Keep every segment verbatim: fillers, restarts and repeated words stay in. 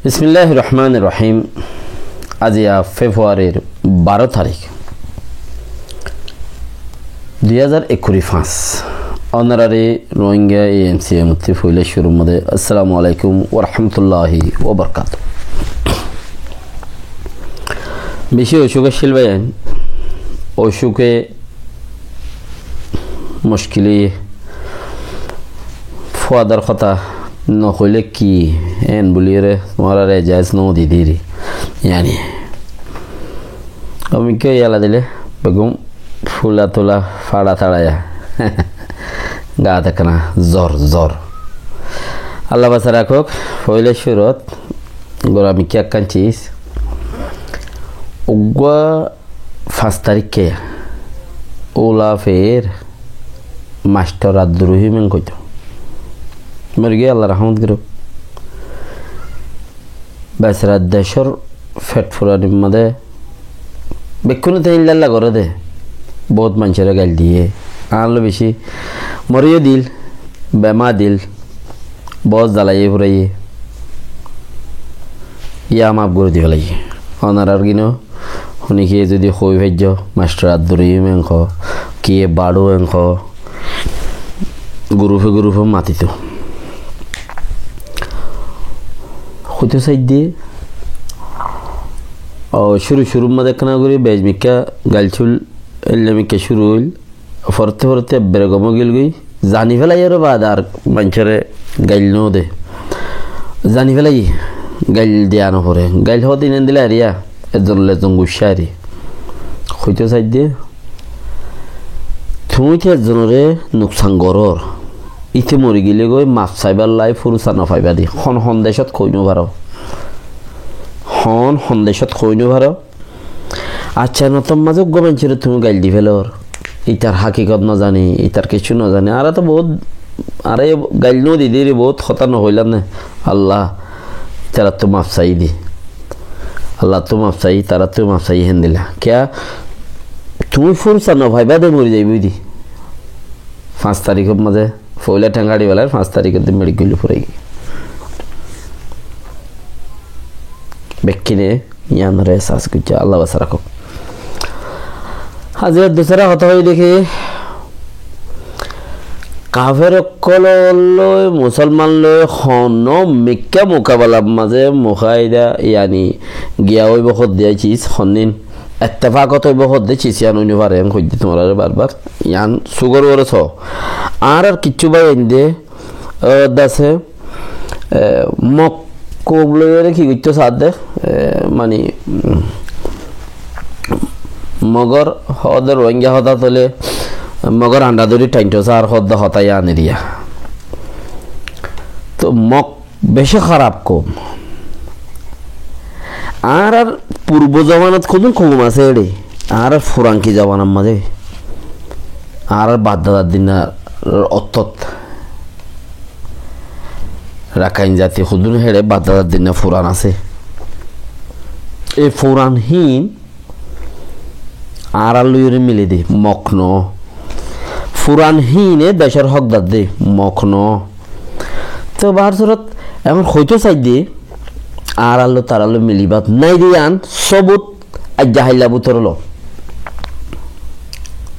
Bismilláhir rohmánir rohím. Aijja Februarir baró tarík, dui házar ekkuri fañs. Ónorare Rohingya A M C M ottú foila cúrur mazé assalamu alaikum wa rahmatullahi wa barakatuhu. Beci ocúk accíl báiyain, ocúke muckile fúadar hotá no hoilé ki, en buliyóre tuáñrare ezajet no di diri. Yáni, ami ki yala dile, beggún fula tula fara tara ya. Gat ekkán zor zor. Allah basai rakók, foila cúrut, gorami ki ekkán cis. Uggúa fañs tarík ke, ula feer mastor Abdur Rohim en hoito. Mori giyé, Allah rahmot gorók. Besara decór fet furanir mazé bekkúne te héndilla goré de. Bout maincóre gail diyé. Añálla beci moriyó dil, bemar dil, bout zalaiyé furaiyé. Yá maf gorí di felaiyé. Ónorar gíno Hone ki zodi hoi faijjó, mastor Abdur Rohim en hoó, ki e baru en hoó, gurufe gurufe matitó. Hoitó saidde, o, cúru cúrur mazé ekkán gorí bec mikká gail cúl, eilla mikká cúru óil, Forotte forotte ebbere gom ói gel goi, zani felaiyóre baade ar maincóre gail no de. Zani felaiyé, gail diya no fore. Gail hoó de iín endilla eriya, ezzon loi ezzon guccá eri. Hoitó saidde, tuñí te ezzonoré nuksan gorór. Íte mori gele goi maf saibálla fursa no faibá de. Hon hon decót hoi no faró. Hon hon decót hoi no faró. Accá, notor mazé uggúa maincóre tuñí gail di felor. Itar hákikot no zani, itar kessú no zani. Añára to bout, añára e gail no di diri bout hotá no hoilam né. Allah, itarattú maf sai di. Allattú maf sai, itarattú maf sai héndilla. Kiyá? Tuñí fursa no faibá de mori zaibói di. Fañs tarikor mazé. Foila théng hári felair, fañs tarikór din meçi goillé fúrai giyé. Bekkúne yíanore ehsas goijjé, Allah basai rakók. Aijja dusára hotá hoiyé de ki, kafer ókkol loi, musolman loi, honó mikká mukabelar mazé mukaida, yáni giya óibo hoó de ciz, honnin ettefakot óibo hoó de ciz, yían ói no fare, yían hoidde tuáñrare bar bar. Yían sugor uore só. Añárar kessú bái ainde, ó, dase, e, Mok loiyóre ki goittó saá de, e, mani, mm, Mogor hoó de Rohingya hotá tole, Mogor anda dóri thainto saár hoó de hotá yían eriya. Tó Mok beci háraf koum. Añárar furbo zomanat hodún koum asé eçé, añárar furan ki zomanar mazé, añárar bafdadar dinnar ottót Rakain zati hodún eçé bafdadar dinnar furan asé. E furan hín añárar loiyóre mile de, Mok no. Furan híne decór hókdar de, Mok no. Te bahár surot, ehón hoitó saidde, añárar loi tarár loi milibat nái de yían sobut aijja háilla bútore lo.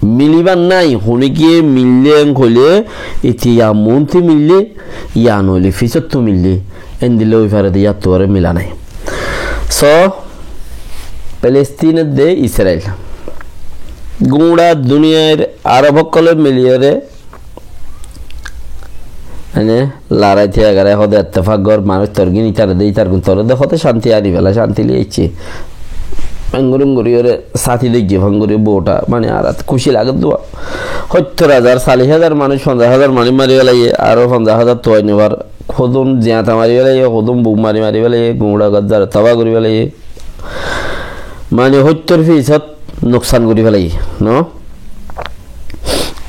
Milibat nái, hone kiye mille en hoile, ite yá muúntu mille, yá noile fisóttu mille, endilla ói fare de, yáttu aró mila nái. So, Palestine de Israel. Guñça duniyair Arob ókkole miliyóre ene laraite egare hode ettefak gor, manúic torgin itare de, itargun tore de, hode cánti ani fela, cánti loi aicce. Enguri enguri ore sáti doijje, fanguri bouta, mani arat kúci lage dua. Hóttor házar, callic házar manúic, fonzaic házar manúic mari felaiye, aró fonzaic házar tuai no far. Hodún ziañta mari felaiye, hodún bum mari mari felaiye, guñça gor zare taba gori felaiye. Mani hóttor fisót nuksan gori felaiye, no?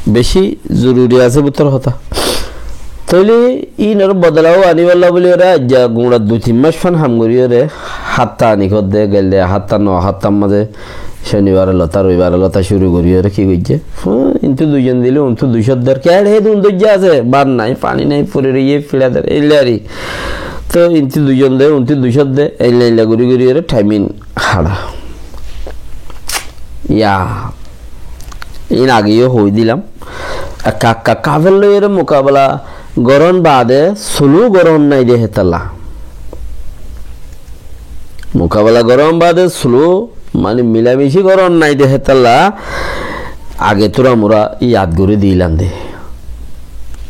Beci zoruri asé bútore hotá. Tóile íinor bodola ani bolla buli ore aijja guñça dui tin mac fan ham gori ore hátta ani hoó de, gelde hátta no háttar mazé conibar lota, roibar lota curu gori ore ki goijje? Há, intu duizon dile, untu duicót der. Keçe hé dun doijja asé, bát nai, faní nai, furi roiye, fiça der, eilla ari. Toh ínti duizon de, únti duicót de, eilla eilla gorí gorí ore thaimín hára. Yá, iín age yó hoói dilam. Ekka ekka kafer loi ore mukabela gorón baade sulu gorón nái de hétalla. Mukabela gorón baade sulu, mani milamici gorón nái de hétalla age tura mura yad gorí dilam de.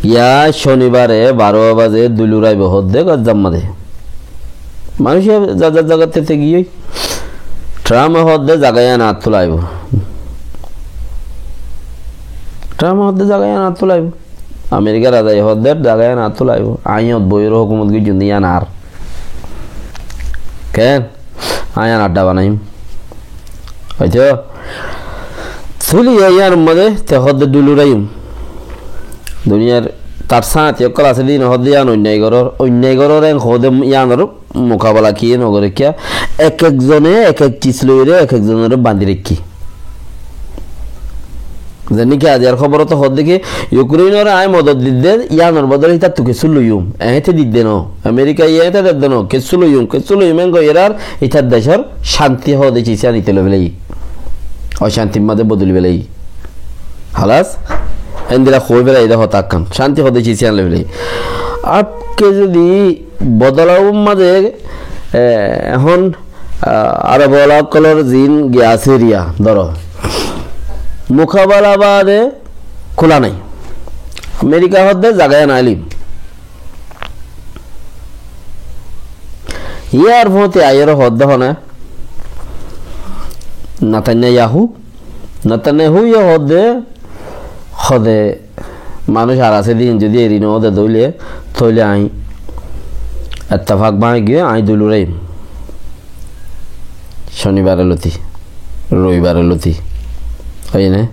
Yá cónibare baró baze dui luraibo hoódde Gazzar mazé. Manúic zar zar zagat tete giyói. Trump e hoódde zaga yián añáttu laibo. Trump e hoódde zaga yián añáttu laibo. Amerikar razaye hoódde zaga yián añáttu laibo. Aññí ot boiyóre hókumot goijjum de yián añár. Keén? Aññí añár adda banaiyum. Óito? Tóile yá, yíanor mazé te hoódde dui luraiyum. Duniyar tar sáñti ókkol asé de ín hoódde yían oinnai gorór, oinnai gorór en hoóde yíanor mukabela kiyé nogoré kiyá. Ek ek zone ek ek cis loiyóre ek ek zonoré bañdí raikké. Zenne ki aijjar hóborot hoódde ki, Yukreinore aññí modot didde, yíanor bodole ítattu kessú loiyum. Eéñte didde no. Amerikaye eéñte dedde no. Kessú loiyum, kessú loiyum, en goiyóre ar ítar decór cánti hoóde cis yían íte loi félaiye. Ocántir mazé bodoli félaiye. Halas? Endilla hoói félaiye de hotá ekkán. Cánti hoóde cis yían loi félaiye. Añátke zodi bodolor mazé, e, ehón Ah, Arob wala ókkolor ziín giya asé eriya, dóro. Mukabela baade kúla nái. Amerika hoódde zaga yián ailím. Yar fúañti aiyóre hoódde hone, Netanyahu, Netanyahu ye hoódde, hoóde manúic ar asé de ín zodi eri no de dóile, tóile aññí ettefak báñgi giyé, aññí dui luraiyum. Cónibare loti, roibare loti. Óiye né?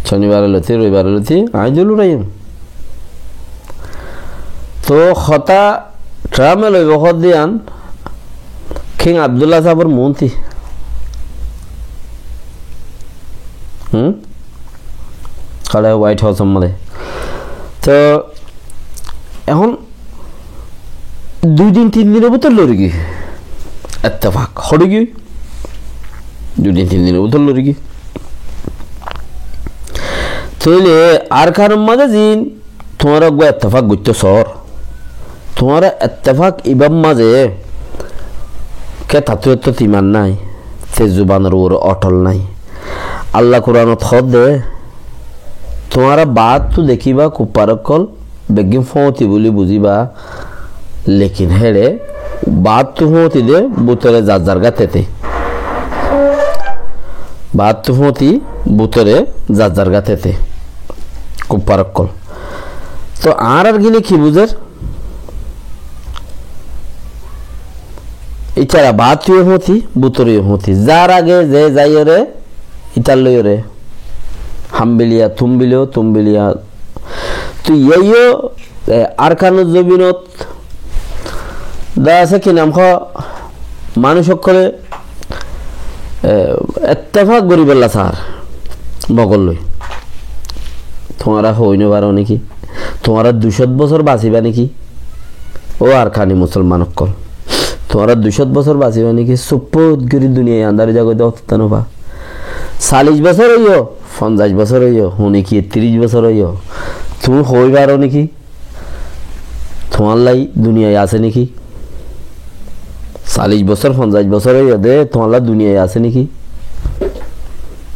Cónibare loti, roibare loti, aññí dui luraiyum. Toh hotá Trump e loibo hoódde yían King Abdullah sábor muúnti. Hum? Hole White House or mazé. Toh ehón dui din tin dinor bútore lori giyói. Ettefak hori giyói. Dui din tin dinor bútore lori giyói. Tóile Arkanor mazé ziín tuáñra uggúa ettefak goittó soór. Tuáñra ettefak ibár mazé ke tattú ettó timan nái, te zubanor uore otol nái. Allah Kuranot hoódde, tuáñra baáttu dekíba kuffar ókkol, beggín fóñti buli buzíba, lekin héçe baáttu fóñti de bútore zar zar gá tete. Baáttu fóñti bútore zar zar gá tete. Kuffar ókkol. Toh añárar gíne ki buzér? Ítara baáttu yó fóñti, bútore yó fóñti. Zar age ze zaiyóre, ítar loiyóre. Hambiliya, tumbiliyo, tumbiliya. Toi yíaiyó, e, Arkanor zobinot de asé ki nam hoó, manúic ókkole, e, ettefak goríbolla saár Mogol loi. Tuáñra hoói no faró néki? Tuáñra dui cót bosór basibá néki? Ó Arkani musolman ókkol, tuáñra dui cót bosór basibá néki? Suppót gorí duniyai andár ói zagói de, ótottá no fa. Sallic bosór óiyo, fonzaic bosór óiyo, hone ki tiríc bosór óiyo, tuñí hoói faró néki? Tuáñlla duniyai asé néki? Sallic bosór, fonzaic bosór óiye de, tuáñlla duniyai asé néki?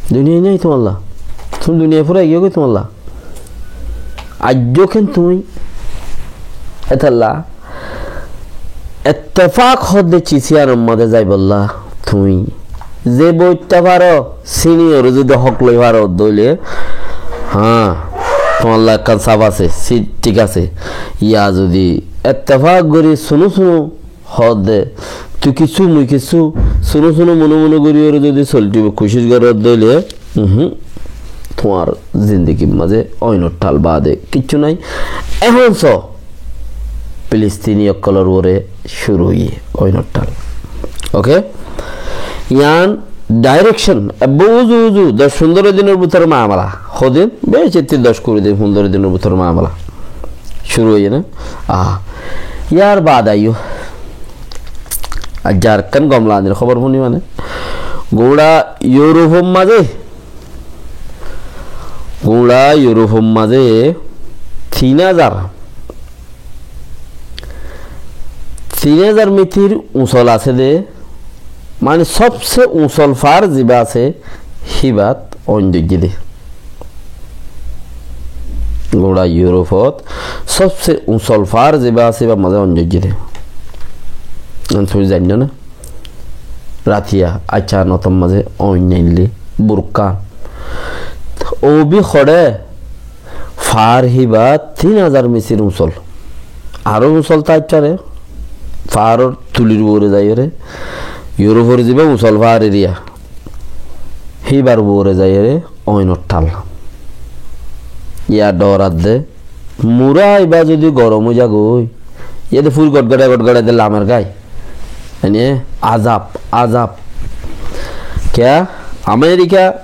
Duniyai nái tuáñlla. Tuñí duniyai furai giyói tuáñlla. Aijjó ken tuñí etalla ettefak hoódde cis yíanor mazé zaibolla tuñí ze boittá faró, siniyoré zodi hók loi faró dóile, hañ, tuáñlla ekkán saf asé, si-, thík asé. Yá zodi ettefak gorí sunú sunú hoódde, tui kissú, mui kissú, sunú sunú monú monú goríyoré zodi solthíbar kucíc goró dóile, uhúm, tuáñr zindigir mazé óinor thal baade kiccú nái. Ehón soó, Filistini ókkolor uore cúru óiye óinor thal. Oke? Yián dhairekcon, ebbe uzu uzu, doc fundoro dinor bútore mamela. Hodin? Beci ettu doc kuri din, fundoro dinor bútore mamela. Cúru óiye né? Aa, yar baade aiyó. Aijja arekkán gom laganir hóbor fúni mane. Guñça Iurófor mazé, guñça Iurófor mazé tin házar, tin házar mitir uñsol asé dé, mane sobse uñsol faár zibá asé, híbat ooin dóijje dé. Guñça Iurófot sobse uñsol faár zibá asé, íbar mazé ooin dóijje dé. Yián tuñí zainnó né? Ratiya, aiccá, notor mazé ooin naillé, burkán. Óu bi hoçé, faár híbat tin házar mitir uñsol. Aró uñsol táit faré, faáror tulir uore zaiyóre, Iurófor zibá uñsol faár eriya, híbar uore zaiyóre, ooinor thal. Yá dhoor adde, mura ibá zodi gorom ói zagói, yá de fúri gotgotha gotgotha de lamer gái. Ene azab, azab. Kiyá? Amerika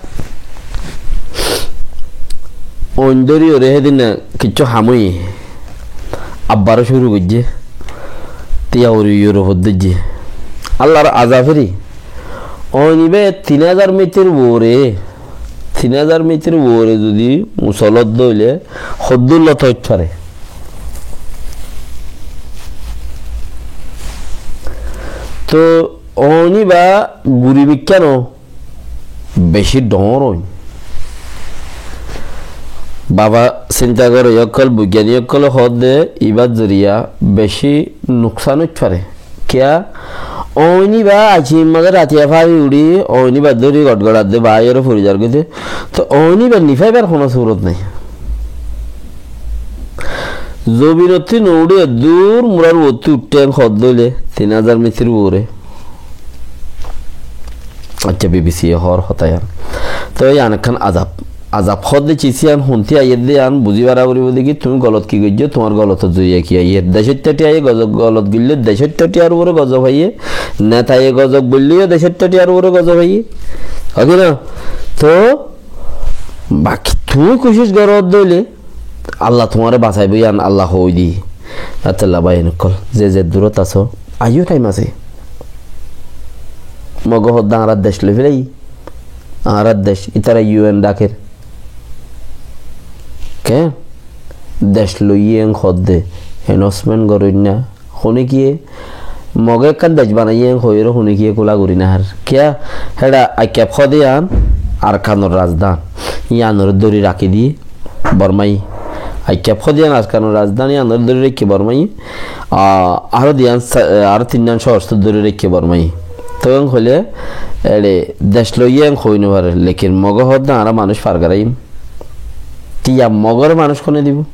ooin dóriyoré hédinna kiccú ham óiye. Abbar cúru goijjé. Tiya uri Iurófot dóijje. Allar azab eri. Ooin ibá tin házar mitir uore, tin házar mitir uore zodi uñsolot dóile, hoddúr lot óit fare. Toh ooin ibá gurib ikká no, beci dhoóñr ooin. Baba, sinta goró, ókkol boigyanik ókkole hoódde ibár zoriya beci nuksan óit fare. Kiyá? Ooin ibá aicir mazé ratiya fari uçí, ooin ibá dóri gotgotha adde baáiyoré fori zargói de. Toh ooin ibá nifaibar honó surot nái. Zobinottú no uçí eddúr murar uottú uiththé en hoódde óile tin házar mitir uore. Accá, BBC ye hoór hotá yián. Toh yián ekkán azab. Azab hoódde cis yián, hontú aiyér de yián buzí fara foribó de ki, tuñí golot ki goijjó, tuáñr golotor zoriya ki aiyér. Decóitta thiaye gozo-, golot goillé decóitta thiyar uore gozob aiyé, netaye gozob goillé yó decóitta thiyar uore gozob aiyé. Ói ki no? Toh baki tuñí kucíc goró de óile, Allah tuáñre basaibó, yián Allah hoói di. Etolla báiyain ókkol, ze ze durot asó, aijjó thaim asé. Mogé hoódde añárar dec loi félaiyé. Añárar dec, ítara UN dhaker. Ke? Dec loiyé en hoódde, announcement goróinna. Hone kiyé? Mogé ekkán dec banaiyé en hoiyóre hone kiyé kúla gorí no fare. Kiyá? Héçe Aikab hoóde yián Arkanor razdán. Yiánoré dóri rakí diyé Bormáye. Aikab hoóde yián Arkanor razdán, yiánoré dóri raikké Bormáye. Aa, aró diyan sa-, aró tinnán cóor dóri raikké Bormáye. Tói en hoilé, eçe dec loiyé en hoi no fare, lekin Mogé hoódde añára manúic fargaráiyum. Kiyá Mogoré manúic hone dibó?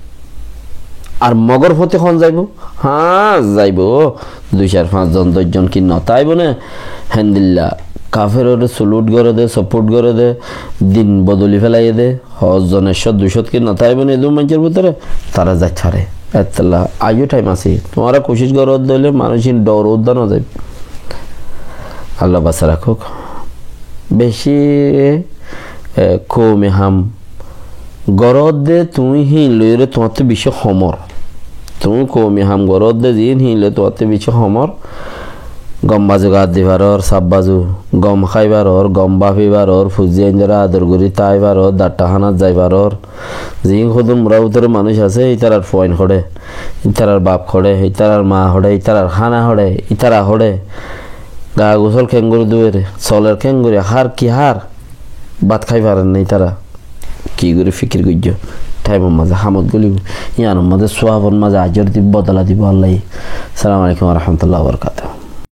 Ar Mogor fóti hon zaibó? Hañ, zaibó. Dui, sair, fañs zon, doc zon ki no táibo né? Héndilla kaferoré sulút goré dé, support goré dé, din bodoli félaiyé dé, hozzon ekcót, duicót ki no táibo né edún maincór bútore? Tará zait faré. Etolla aijjó thaim asé. Tuáñra kucíc goró dé óile manúic ín dhoór uddá no zaibó. Allah basai rakók. Beci, e, koumi ham goródde tuñí híin loiyóre tuáñttú bicí homor. Tuñí koumi ham goródde ziín híin loiyóre tuáñttú bicí homor. Gom bazu gat di faror, saf bazu, gom hái faror, gom báfi faror, fuain dóre ador gorí tái faror, datta hánat zai faror. Ziín hodún murá bútore manúic asé, ítarar fuain hoçé, ítarar baf hoçé, ítarar maa hoçé, ítarar hána hoçé, ítara hoçé, gaa gusól keéngorí duwér, soler keéngorí, hár ki hár, bát hái farer né ítara. Ki gorí fikir goijjó, thaimor mazé hamot gólibó, yíanor mazé suwabor mazé ajor di bodola dibó Allaye. Assalamu alaikum wa rahmatullahi wa barakatuhu.